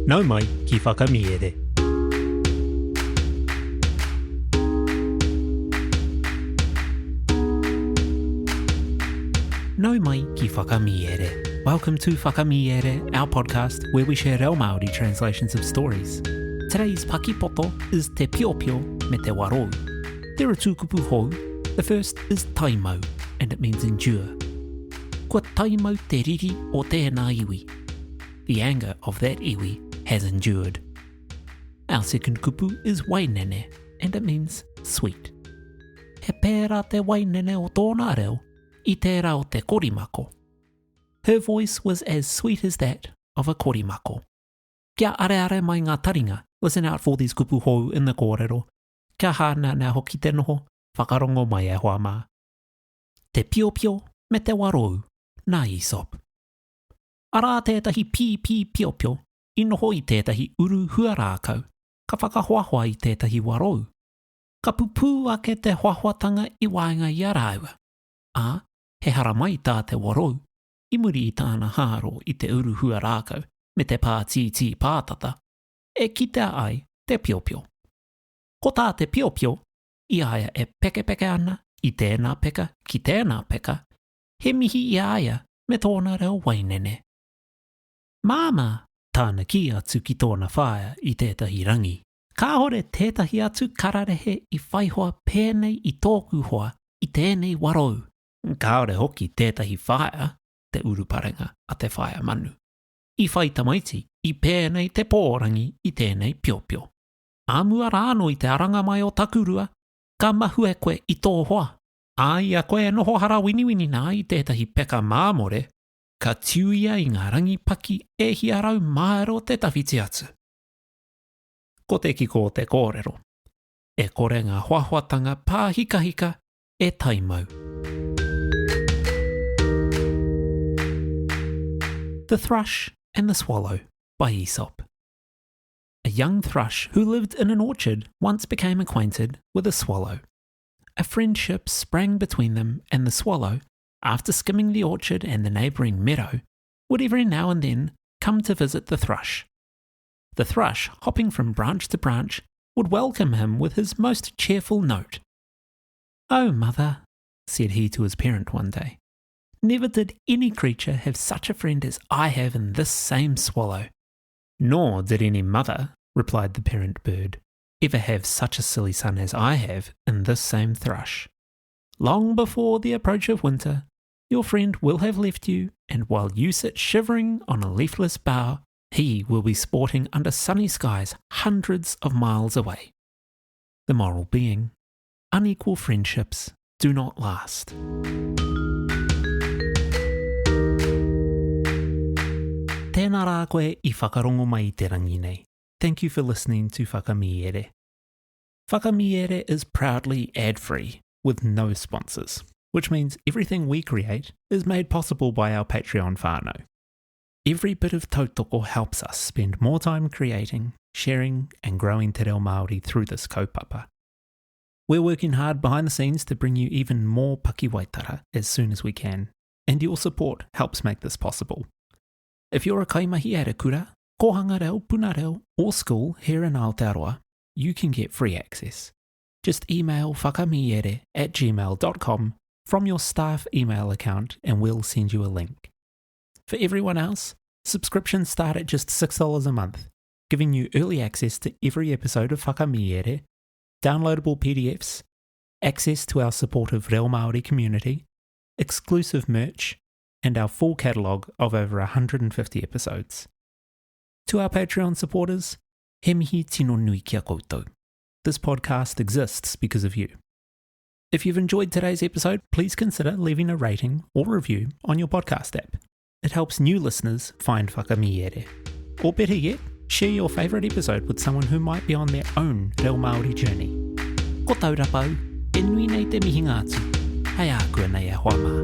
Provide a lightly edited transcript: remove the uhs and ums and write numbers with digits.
Nau mai ki Whakamiere. Nau mai ki Whakamiere. Welcome to Whakamiere, our podcast where we share reo Māori translations of stories. Today's pakipoto is Te Piopio me te Warou. There are two kupu hou. The first is taimau, and it means endure. Kua taimau te riri o tēnā iwi. The anger of that iwi has endured. Our second kupu is wainene, and it means sweet. He pērā te wainene o tōna reo i tērā o te korimako. Her voice was as sweet as that of a korimako. Kia areare mai ngā taringa, listen out for these kupu hou in the kōrero. Kia hāneanea hoki te noho, whakarongo mai e hoa mā. Te piopio me te warou, nā Aesop. Arā tētahi pīpī piopio i noho i tētahi uru huarākau, ka whakahoahoa i tētahi warou. Ka pupū ake te hoahoatanga i waenga i a rāua, ā, he haramai tā te warou i muri i tāna hāro i te uru huarākau me te pātītī pātata, e kitea ai te piopio. Ko tā te piopio, i a ia e pekepeke ana i tēnā peka ki tēnā peka, he mihi i a ia me tōna reo wainene. Māmā, tāna kī atu ki tōna whaea i tētahi rangi. Kāhore tētahi atu kararehe i whai hoa pēnei i tōku hoa i tēnei warou. Kāore hoki tētahi whaea, te uruparenga a te whaea manu, i whai tamaiti i pēnei te pōrangi i tēnei piopio. Ā mua rā anō i te aranga mai o Takurua, ka mahue koe i tō hoa. Ā, i a koe e noho harawiniwini nā i tētahi peka māmore, ka tiuia i ngā rangi paki e hia rau māero te tawhiti atu. Ko te kiko o te kōrero, e kore ngā hoahoatanga pāhikahika e taimau. The Thrush and the Swallow by Aesop. A young thrush who lived in an orchard once became acquainted with a swallow. A friendship sprang between them, and the swallow, after skimming the orchard and the neighbouring meadow, would every now and then come to visit the thrush. The thrush, hopping from branch to branch, would welcome him with his most cheerful note. Oh, mother, said he to his parent one day, never did any creature have such a friend as I have in this same swallow. Nor did any mother, replied the parent bird, ever have such a silly son as I have in this same thrush. Long before the approach of winter, your friend will have left you, and while you sit shivering on a leafless bough, he will be sporting under sunny skies hundreds of miles away. The moral being, unequal friendships do not last. Tēnā rā koe i whakarongo mai i te rangi nei. Thank you for listening to Whakamiere. Whakamiere is proudly ad-free, with no sponsors, which means everything we create is made possible by our Patreon whānau. Every bit of tautoko helps us spend more time creating, sharing and growing te reo Māori through this kaupapa. We're working hard behind the scenes to bring you even more pakiwaitara as soon as we can, and your support helps make this possible. If you're a kaimahi at a kura, kōhanga reo, puna reo, or school here in Aotearoa, you can get free access. Just email whakamiere at gmail.com from your staff email account and we'll send you a link. For everyone else, subscriptions start at just $6 a month, giving you early access to every episode of Whakamiere, downloadable PDFs, access to our supportive Reo Māori community, exclusive merch, and our full catalogue of over 150 episodes. To our Patreon supporters, he mihi tino nui ki a koutou. This podcast exists because of you. If you've enjoyed today's episode, please consider leaving a rating or review on your podcast app. It helps new listeners find Whakamiere. Or better yet, share your favourite episode with someone who might be on their own reo Māori journey. Ko Taurapau, e nui nei te mihinga atu. Hei ākuanei e hoa mā.